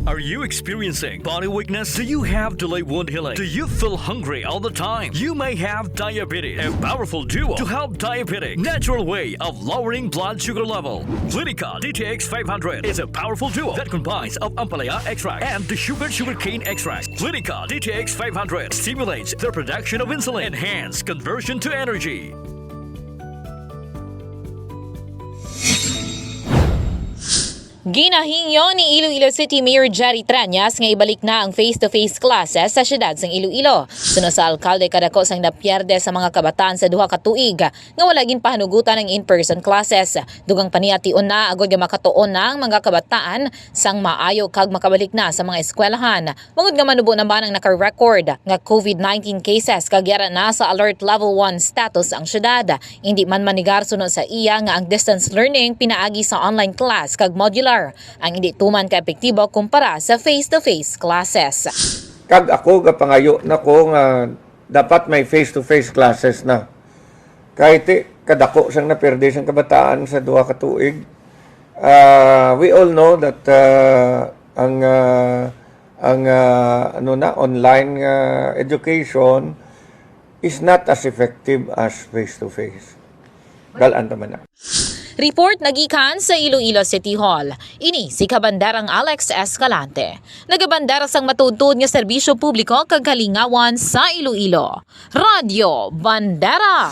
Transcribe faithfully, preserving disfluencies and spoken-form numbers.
Are you experiencing body weakness? Do you have delayed wound healing? Do you feel hungry all the time? You may have diabetes. A powerful duo to help diabetic. Natural way of lowering blood sugar level. Clinica D T X five hundred is a powerful duo that combines of ampalaya extract and the sugar sugarcane extract. Clinica D T X five hundred stimulates the production of insulin, enhance conversion to energy. Ginahingyo ni Iloilo City Mayor Jerry Treñas nga ibalik na ang face-to-face classes sa siyudad sang Iloilo. Suno sa alkalde, kadako sang napierde sa mga kabataan sa duha ka tuig nga wala ginpahanugutan ang in-person classes. Dugang pa niya, tion na agod nga makatuon na ang mga kabataan sang maayo kag makabalik na sa mga eskwelahan. Bangod nga manubo naman ang naka-record nga COVID nineteen cases kag yara na sa alert level one status ang syudad, indi man manigar suno sa iya nga ang distance learning pinaagi sa online class kag modular ang indi tuman ka epektibo kumpara sa face-to-face classes. Kag ako, gapangayo na ko nga dapat may face-to-face classes na. Kay ti, kadako sang napirdi sang kabataan sa duha ka tuig. Ah, we all know that ah, ang ah, ang ah, ano na, online nga education is not as effective as face-to-face. Dal-an ta man na. Report nagikan sa Iloilo City Hall. Ini si Kabandarang Alex Escalante. Nagabandera sang matuod-tuod nga serbisyo publiko kag kalingawan sa Iloilo. Radyo Bandera.